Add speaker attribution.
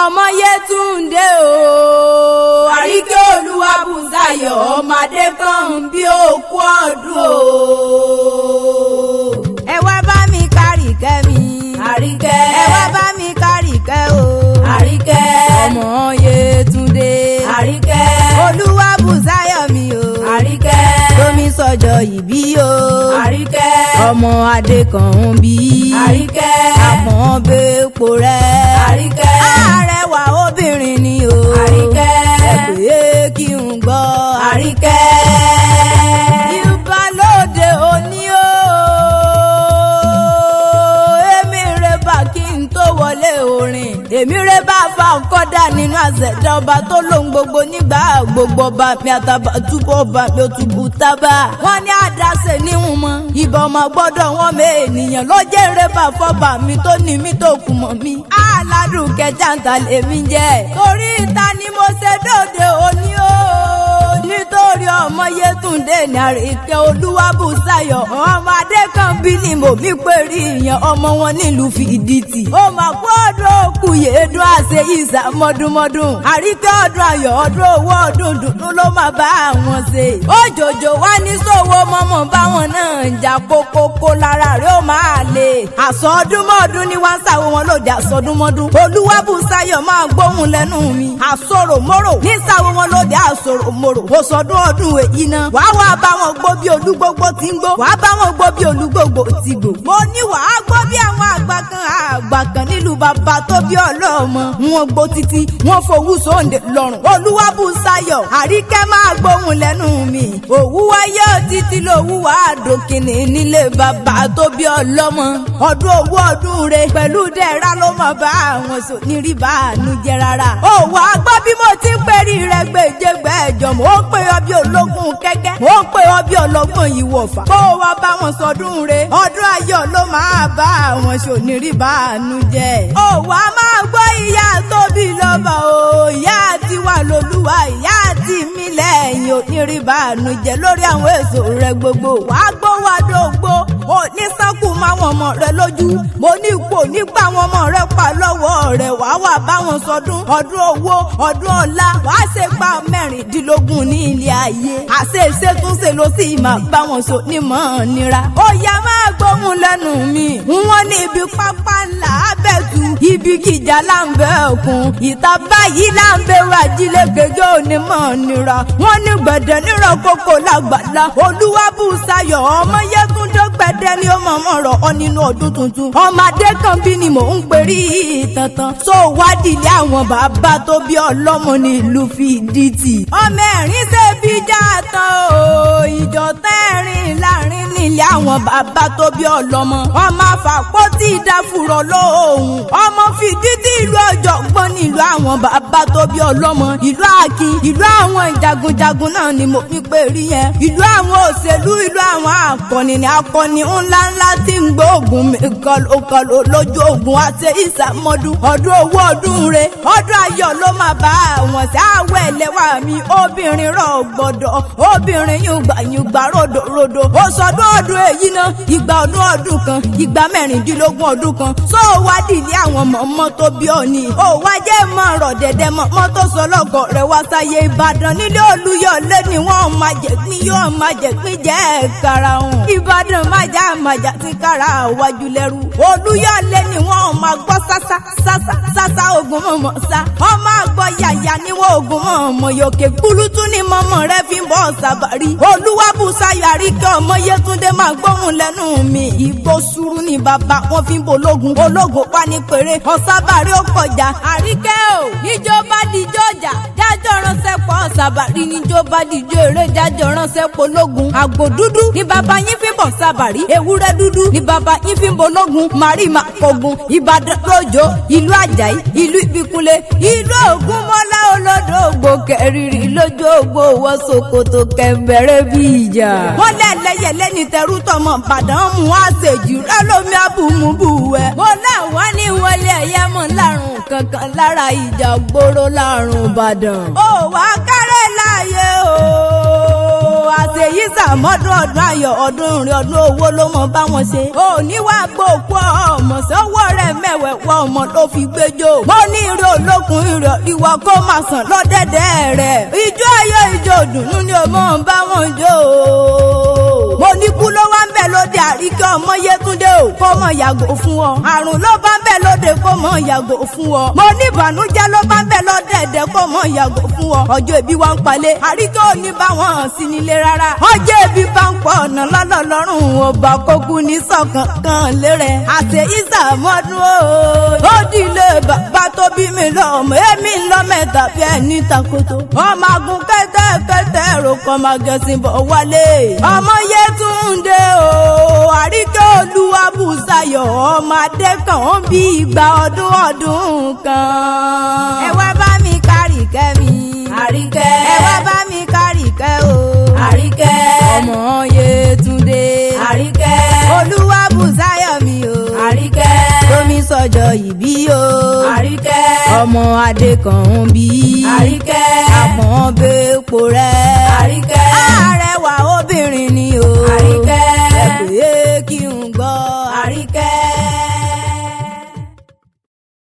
Speaker 1: Ọmọ Yétúndé o, Àríkẹ́ Olúwabùsáyọ̀, ọmọdé kan bí òkú ọdún o. Ẹ wá bá mi kárìkẹ́ mi.
Speaker 2: Àríkẹ́.
Speaker 1: Ẹ wá bá mi kárìkẹ́ o.
Speaker 2: Àríkẹ́.
Speaker 1: Ọmọ Yétúndé.
Speaker 2: Àríkẹ́.
Speaker 1: Olúwabùsáyọ̀ mi o.
Speaker 2: Àríkẹ́.
Speaker 1: Tómi sọjọ́ ìbí o.
Speaker 2: Àríkẹ́.
Speaker 1: Ọmọ adé kan ń bí.
Speaker 2: Àríkẹ́.
Speaker 1: Àpọ̀n bẹ́ẹ̀pọ̀ rẹ̀.
Speaker 2: Àríkẹ́.
Speaker 1: Arẹwà obìnrin ni o.
Speaker 2: Àríkẹ́.
Speaker 1: Ẹ pè é kí n gbọ́.
Speaker 2: Àríkẹ́.
Speaker 1: Ìbálòde òní o. Èmi rè bá kí n tó wọlé orin. Èmi rè bá fa kọ́dà nínú àṣẹ̀dá ọba tó lóhun gbogbo nígbà gbogbo ọba mi àtàbà túbọ̀ ọba mi ò túbú tábà. Wọ́n ní àdáṣe níhùn mọ́. Ìbọn ọmọ gbọ́dọ̀ wọ́n mọ ènìyàn ló jẹ́ rè bá fọ́ba mi tó ní mi tó kù mọ́ mi. Aládùn kẹjàǹtà lèmi jẹ́. Torí ìta ni mo ṣe dóde òní o, nítorí ọmọ Yétúndé ní Àríkẹ́ Olúwabùsáyọ̀, ọmọ Adékànbí ni mò ń pèrè ìyẹn, ọmọ wọn nílùú Fìdítì. Ó mà kú ọdún òkú yéédún àṣẹ ìsà mọ́dúnmọ́dún. Àríkẹ́, ọdún ayọ̀, ọdún owó, ọdún dùnú ló máa bá àwọn ṣe. Òjòjò wá ní sòwò mọ́mọ́ báwọn náà ń jà kókókó lára rẹ̀ ó máa lè. Àsọdúnmọ́dún ni wọ́n ń sàwọ́ wọn lòdì àsọdúnmọ́dún. Olúwabùsáyọ̀, máa gbóhùn lẹ́nu mi. Àsorò mórò ní sàwọ́ wọn lòdì àsorò mórò. Ó sọdún ọdún èyí náà. Wàá wá bá wọn gbó bí olúgbógbó ti ń gbó. Wàá bá wọn gbó bí olúgbógbó ti gbò. Mo ní wàá gbó bí àwọn àgbà kan, àgbà kan nílùú bàbá tó bí ọlọ́mọ. Wọn gbó títí wọn fowú sóńdè lọ́rùn. Olúwabùsáyọ̀ Àríkẹ́, máa gbóhùn lẹ́nu mi. Òwú wáyé títí lòwú wàá dòkìnì nílé bàbá tó bí ọlọ́mọ. Ọdún owó, ọdún re pẹ̀lú dẹ̀ra ló mọ̀ bá àwọn sò ní rí bàánú jẹ rárá. Òwò àgbọ̀ bí mo ti ń perí rẹ̀ gbèjégbèjọ, mò ń pè ọ bí ológun kẹ́kẹ́, mò ń pè ọ bí ọlọ́gbọ́n ìwọ̀fà. Kó o wá bá wọn sọdún re, ọdún ayọ̀ ló máa bá àwọn sò ní rí bàánú jẹ. Òwò a máa gbọ́ ìyá tóbi lọ́bà o, ìyá tiwa lolúwa, ìyá tí mi lẹ́yìn ò ní rí bàánú jẹ lórí àwọn èso rẹ gbogbo. Wàá gbó wá dógbó, ò ní sákù máwọn ọmọ rẹ lójú. Mo ní kò nígbà àwọn ọmọ rẹ pa lọ́wọ́ rẹ, wàá wà báwọn sọdún ọdún owó, ọdún ọlá, wàá ṣe pa 16 ní ilé ayé. Àṣe ìṣètúnṣe ló sì máa bá wọn sọ nímọ̀ nira. Ó yá, máa gbóhùn lẹ́nu mi. Wọ́n ní ibi pápá ńlá abẹ́tù, ibi gíjà là ń bẹ òkun, ìta báyìí là ń bẹ wájílẹ̀ gẹ́gẹ́ onímọ̀ nira. Wọ́n ní gbẹ̀dẹ̀ nírọ̀ kókó lágbàlá. Olúwabùsáyọ̀ ọmọ Yétúndé, gbẹ̀dẹ̀ ni ó mọ̀ mọ̀ rọ̀ ọ nínú ọdún tuntun. Ọmọdé kan bí ni mò ń perí tantan. So wádìí ilé àwọn bàbá tó bí ọlọ́mọ ní ìlú Fìdítì. Ọmọ ẹ̀rín ṣe bí já tán o, ìjọ tẹ́rìn láàrin nílé àwọn bàbá tó bí ọlọ́mọ. Ọmọ àfàpọ̀ tí ìdáfúrọ̀ lóhùn. Ọmọ Fìdítì, ìlú ọ̀jọ̀gbọ́n nílùú àwọn bàbá tó bí ọlọ́mọ. Ìlú Akin, ìlú àwọn jagunjagun náà ni mo fi pè rí yẹn. Ìlú àwọn òṣèlú, ìlú àwọn akọni ni akọni ńláńlá tí ń gbóògùn mi kọlọkọlọ lójú ogun àti ìsàmọdún. Ọdún owó, ọdún re, ọdún ayọ̀ ló máa bá àwọn sí àwọ̀ ẹlẹ́wà mi. Obìnrin rọ̀ gbọ́dọ̀, obìnrin yùngbà yùngbà ròdòròdò. Ó sọdún ọdún èyí náà, ìgbà ọdún ọdún kan, ìgbà 16 ọdún kan. Sọ wá dìlé àwọn mọ̀mọ́ tó bí ọ ni. Ó wá jẹ́ mọ̀ rọ̀ dẹ̀dẹ̀ mọ̀mọ́ tó sọ lọ́kọ̀ rẹ̀ wá sáyé. Ìbàdàn nílé Olúyọ̀lé ni wọ́n máa jẹ̀gbín, yóò máa jẹ̀gbín jẹ́ karahun. Ìbàdàn májà májà ti kára wájú lẹ́rú. Olúyọ̀lé ni wọ́n máa gbọ́ sásá sásá sásá ogun mọ̀mọ́ sá. Ọmọ àgbọ̀ yàyà ni wọ́n ogun mọ̀mọ́ yòókè kúlútú ni mọ̀mọ́ rẹ̀ fi ń bọ̀ sábàrí. Olúwabùsáyọ̀ Àríkẹ́ ọmọ Yétúndé, máa gbóhùn lẹ́nu mi. Ìgbó sùúrù ni bàbá wọn fi ń bológun, ológun pa ní péré ọ̀sábàrí ó kọjá. Àríkẹ́ o, níjọba díjọ́ ọjà jájọ́ ránṣẹ́ pọ̀ sábàrí, níjọba díjọ́ eré jájọ́ ránṣẹ́ pológun. Àgbò dúdú ni bàbá yín fi ń bọ̀ sábàrí, ewúrẹ́ dúdú ni bàbá yín fi ń bológun. Màrímà kogun Ìbàdàn lójó, ìlú Àjàyí, ìlú Ìbíkúnlé, ìlú Ògúnmọ́lá olódò ògbó kẹrìírí lójú ògbó wọ ṣòkòtò kẹ̀mbẹ̀rẹ̀ bí ìjà. Wọ́n lẹ́lẹ́yẹlé ní tẹrú tọmọ Ìbàdàn mú àṣejù rálómi àbùmùbùwẹ̀. Mo láwọn ní wọlé ẹ̀yẹ mọ̀ lárùn kankan lára ìjà gbòòrò lárùn Ìbàdàn. Ó wàá kárẹ̀ láàyè o. Àṣeyí sàmọ́dún, ọdún ayọ̀, ọdún rìn, ọdún owó ló mọ bá wọn ṣe. Òní wá gbòkú ọmọ sọ́wọ́ rẹ̀ mẹ́wẹ̀ẹ́wọ́ ọmọ ló fi gbẹjọ́. Mo ní ìrè olókun, ìrè ìwọ kó máa sàn lọ́dẹ̀dẹ̀ rẹ̀. Ijó ayọ̀, ijó dùnú ni o mọ̀ ń bá wọn jó. Mo ní kú ló wá ń bẹ̀ lóde Àríkẹ́ ọmọ Yétúndé o, kó mọ̀ yàgò fún ọ. Àrùn ló bá ń bẹ̀ lóde, kó mọ̀ yàgò fún ọ. Mo ní ìbànújẹ́ ló bá ń bẹ̀ lọ́dẹ̀dẹ̀, kó mọ̀ yàgò fún ọ. Ọjọ́ ìbí wa ń palẹ̀, Àríkẹ́ ò ní bá wọn sí nílé rárá. Ọjọ́ ìbí bá ń pọ̀ ọ̀nà lọ́lọ́ lọ́rùn ọba kókú ní sọ̀kan kan lérè. Àṣẹ ìsàmọ́dún o. Ó dìlé bàbá tó bí mi lọ́mọ, èmi ń lọ mẹ́ta bí ẹni takoto. Ọmọ agun kẹ́tẹ́kẹ́tẹ́ rò kọ́ máa gẹ̀sìn bọ̀ wálé. Ọmọ Yétúndé o, Àríkẹ́ Olúwabùsáyọ̀, ọmọ Adékàn ó bí igba ọdún ọdún kan. Ẹ wá bá mi kárì kẹ́mi.
Speaker 2: Àríkẹ́.
Speaker 1: Ẹ wá bá mi kárì kẹ́ o.
Speaker 2: Àríkẹ́.
Speaker 1: Ọmọ Yétúndé.
Speaker 2: Àríkẹ́.
Speaker 1: Olúwabùsáyọ̀ mi o.
Speaker 2: Àríkẹ́.
Speaker 1: Omi sọjọ́ ìbí o.
Speaker 2: Àríkẹ́.
Speaker 1: Ọmọ Adékàn ń bí.
Speaker 2: Àríkẹ́.
Speaker 1: Àpọ̀n bẹ́ẹ̀po rẹ̀.